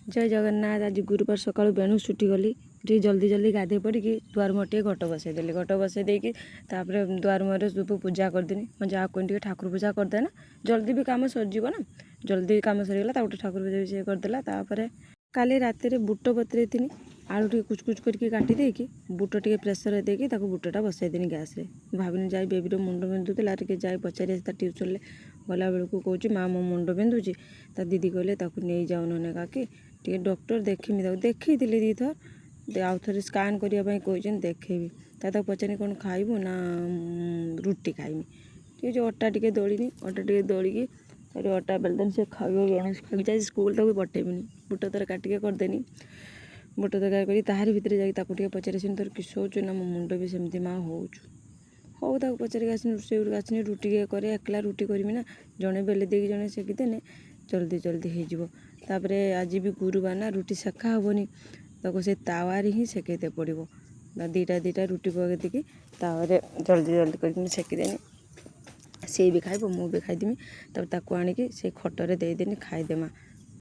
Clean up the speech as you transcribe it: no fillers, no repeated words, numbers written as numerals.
ଜୟ ଜଗନ୍ନାଥ। ଆଜି ଗୁରୁବାର, ସକାଳୁ ବେଣୁସ ଉଠିଗଲି। ଟିକେ ଜଲ୍ଦି ଜଲ୍ଦି ଗାଧୋଇ ପଡ଼ିକି ଦୁଆର ମୁହଁ ଟିକେ ଘଟ ବସେଇଦେଲି। ଘଟ ବସେଇ ଦେଇକି ତାପରେ ଦୁଆର ମୁହଁରେ ସବୁ ପୂଜା କରିଦେନି। ମୋ ଯାଆ କହିନି, ଟିକେ ଠାକୁର ପୂଜା କରିଦେ ନା, ଜଲ୍ଦି ବି କାମ ସରିଯିବ ନା। ଜଲ୍ଦି କାମ ସରିଗଲା, ତାକୁ ଗୋଟେ ଠାକୁର ପୂଜା ବି ସିଏ କରିଦେଲା। ତାପରେ କାଲି ରାତିରେ ବୁଟ ବତୁରେଇଥିନି। ଆଳୁ ଟିକେ କୁଚ କୁଚ କରିକି କାଟି ଦେଇକି, ବୁଟ ଟିକେ ପ୍ରେସରରେ ଦେଇକି ତାକୁ ବୁଟଟା ବସେଇଦେନି ଗ୍ୟାସ୍ରେ। ଭାବିନି ଯାଇ, ବେବିର ମୁଣ୍ଡ ବିନ୍ଧୁଥିଲା, ଟିକେ ଯାଇ ପଚାରି ଆସି। ତା ଟ୍ୟୁସନ୍ରେ ଗଲାବେଳକୁ କହୁଛି, ମା, ମୋ ମୁଣ୍ଡ ବିନ୍ଧୁଛି। ତା ଦିଦି କହିଲେ, ତାକୁ ନେଇଯାଉ ନହେଲେ କାକି, ଟିକେ ଡକ୍ଟର ଦେଖିମି। ତାକୁ ଦେଖେଇଥିଲି ଦୁଇଥର, ଆଉ ଥରେ ସ୍କାନ୍ କରିବା ପାଇଁ କହିଛନ୍ତି, ଦେଖେଇବି। ତାକୁ ପଚାରିନି, କ'ଣ ଖାଇବୁ? ନା, ରୁଟି ଖାଇମି। ଟିକେ ଯେଉଁ ଅଟା ଟିକେ ଦଳିନି, ଅଟା ଟିକେ ଦଳିକି ତାପରେ ଅଟା ବେଲିଦେନି, ସେ ଖାଇବ। ଗଣେଶ ଖାଇକି ଯାଇ ସ୍କୁଲ, ତାକୁ ପଠେଇବିନି। ବୁଟ ତରକାରୀ ଟିକେ କରିଦେନି। ବୁଟ ତରକାରୀ କରି ତାହାରି ଭିତରେ ଯାଇକି ତାକୁ ଟିକେ ପଚାରି ଆସିନି, ତୋର କିସ ହେଉଛି? ନା, ମୋ ମୁଣ୍ଡ ବି ସେମିତି ମା ହେଉଛି। ହଉ, ତାକୁ ପଚାରିକି ଆସିନି। ରୋଷେଇ ଘରକୁ ଆସିନି, ରୁଟି ଟିକେ କରେ। ଏକଲା ରୁଟି କରିବି ନା, ଜଣେ ବେଲି ଦେଇକି ଜଣେ ସେକିଦେନେ ଜଲ୍ଦି ଜଲ୍ଦି ହେଇଯିବ। ତାପରେ ଆଜି ବି ଗୁରୁବାର ନା, ରୁଟି ସେକା ହେବନି, ତାକୁ ସେ ତାୱାରେ ହିଁ ସେକେଇତେ ପଡ଼ିବ। ଦୁଇଟା ଦୁଇଟା ରୁଟି ପକେଇ ଦେଇକି ତାୱାରେ ଜଲ୍ଦି ଜଲ୍ଦି କରିକି ମୁଁ ସେକିଦେନି। ସିଏ ବି ଖାଇବ, ମୁଁ ବି ଖାଇଦେମି। ତାପରେ ତାକୁ ଆଣିକି ସେଇ ଖଟରେ ଦେଇଦେନି, ଖାଇଦେମା।